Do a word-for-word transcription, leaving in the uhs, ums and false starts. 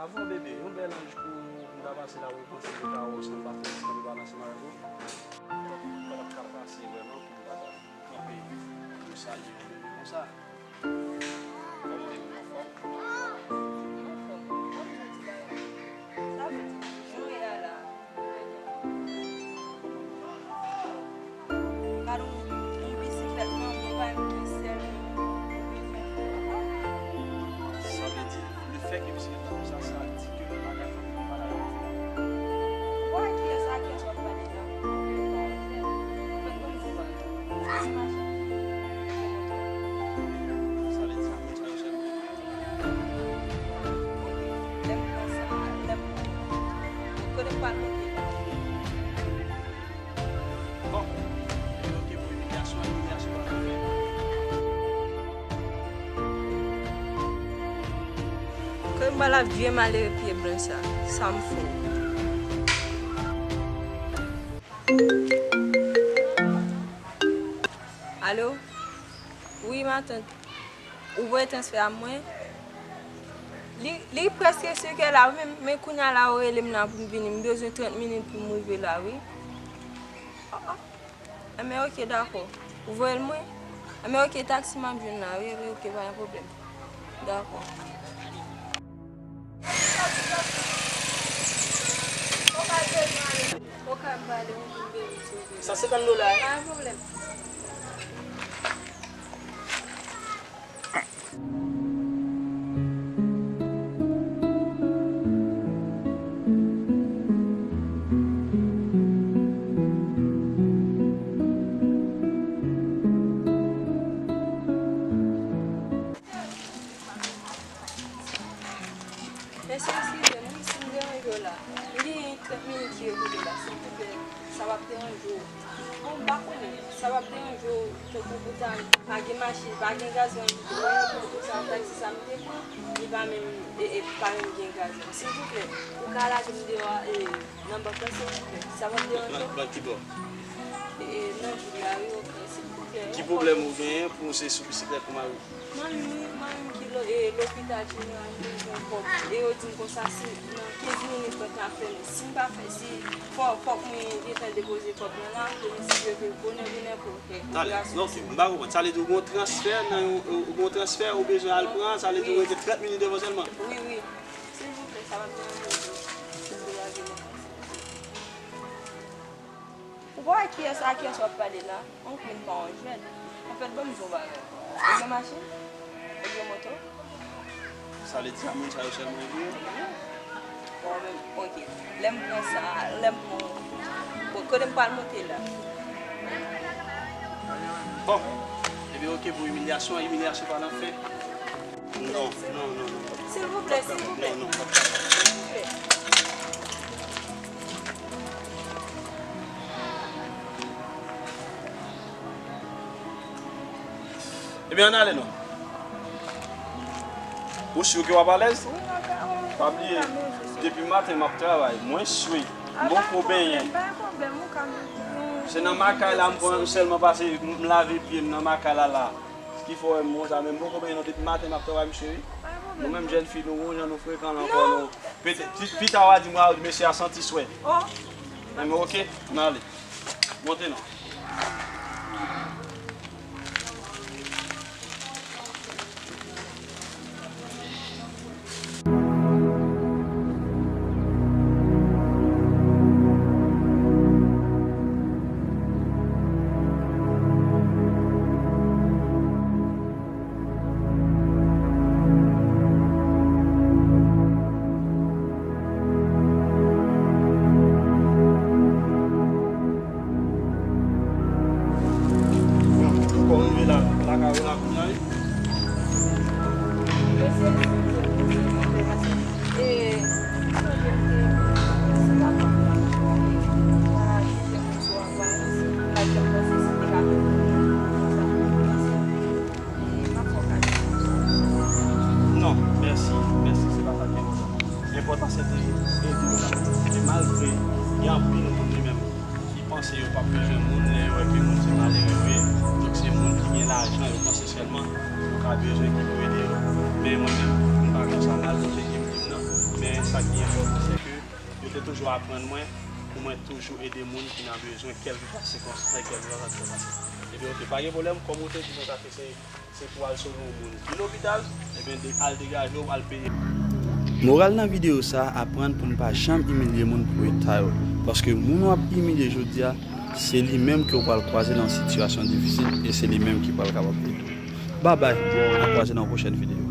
Avan bebe, yon bèl anj pou m ta pase la pou m panse m te ka wè w san m pa fè eksprè m pale ansanm avèk ou. Ou pa t ap ka pase vrèman pou m pa ta kanpe pou m salye w bebe konsa. Kòman bebe w anfòm? Anfòm. Kòm sa di la, sa vle di jan w ye a la. Gade yon, yon bisiklèt manman pa yon sèl. Sa vle di, lefètke bisiklèt la konsa, sa di ke nou pa ka fè yon bagay. Ou wè kiyès, a kiyès w ap pale la? Ou pa yon jèn. Ou pa yon jèn. Ou pa yon machin. Sa vle di, sa yon sèl. Lè m pran sa, lè m, kote m pral monte la? Bon, epi oke pou imilyasyon, imilyasyon pa nan fè. Kòm m pral ap vye malere pye blan sa, sa m fou. Alo? Wi, matant. Ou voye transfè a mwen? Li, li prèske senk è la, wi, men, men kounye a la, ou rele m la pou m vini. M bezwen trant minit pou m rive la, wi. Ah, ah. Enben, oke, dakò. Ou voye l mwen? Enben, oke, taksi m ap jwenn la, wi, wi, oke, pa gen pwoblèm. Dakò. Sa senkant dola, wi. Pa gen pwoblèm. Mesye, eskize m, wi, si m deranje w la. M gen trant minit ki rete la, silvouplè, sa p ap deranje w? Bon, m pa konnen, sa p ap deranje w, tankou pou ta pa gen machin, pa gen gazon, pou, pou sa, taksi sa m te pran, li pa menm, e, e, pa menm gen gazon. Silvouplè, ou ka lage m deyò a, e, nan bank la, silvouplè, sa p ap deranje w? Nan, nan ki bò? E, e, nan vil la, wi, oke, silvouplè. Ki pwoblèm ou genyen pou se sou bisiklèt ou mare w? Manmi m, wi, manmi m ki lo-, e, lopital jeneral, m bezwen kòb. E yo di m konsa, si nan kenz minit, bòt la fèmen. Si m pa fè, si, fò, fòk mwen gentan depoze kòb lan la, pou mwen, si Dye vle, bonè, bonè pou fè operasyon. Talè, non, oke, m pa konprann. Sa vle di ou gen yon transfè nan yon, ou gen yon transfè ou bezwen al pran, sa vle di ou rete trant minit devan sèlman? Wi, wi. Silvouplè, sa p ap deranje w, silvouplè. Ou pa wè kiyès a kiyès w ap pale la? Yon grenn pa yon jwèt. Anfèt, ban m di w yon bagay. Ou gen machin? Ou gen moto? Sa vle di sa moun sa yo sèlman yo gen? Bon, men, oke. Lè m pran sa, lè m pran, bon, kote m pral monte la? Bon, ebyen, oke, pou imilyasyon, imilyasyon pa nan fè. Non, non, non, non. Silvouplè, silvouplè. Non, non, pa, pa, pa. Silvouplè. Ebyen, ann ale non. Ou si ke w ap alèz? Wi, m ap alèz. Pa bliye, depi maten m ap travay. Mwen swe. M poko benyen. Pa gen pwoblèm, ou ka menm. Se nan makay la m pran sèlman pase m lave pye m nan makay la la. Ki fè w wè m konsa, men m poko benyen non, depi maten m ap travay, mesye, wi. Nou menm jèn fi, nou gon jan nou frekan la ankò, nou. Petèt, pi, pita w a di m, "Waw, mesye a santi swè." Oh. Men, men, oke, n ale. Monte non. Bon, kòm m rive la, lakay ou la kounye a, wi. Non, mèsi, mèsi, se pa sa ki enpòtan. Enpòtan se te ede w la. E malgre gen anpil moun li menm ki panse yo p ap bezwen moun, lè yo wè ke moun se malere vre, donk se moun ki gen lajan yo panse sèlman yo ka bezwen ki pou ede yo. Men mwen menm, m pa konsa, malgre ke m di m nan, men Sa ki enpòtan, se ke yo te toujou aprann mwen pou mwen toujou ede moun ki nan bezwen, kèlkeswa sikonstans, kèlkeswa sa ki pase. Ebyen, oke, pa gen pwoblèm, kòm ou te di nou sa, se, se pou al sove yon moun ki lopital, ebyen, de, al degaje w, al peye. Moral nan videyo sa a, aprann pou n pa janm imilye moun pou eta yo. Paske moun w ap imilye jodi a, se li menm ke w pral kwaze nan sitiyasyon difisil e se li menm ki pral kapab ede w. Babay, n a kwaze nan yon pwochèn videyo.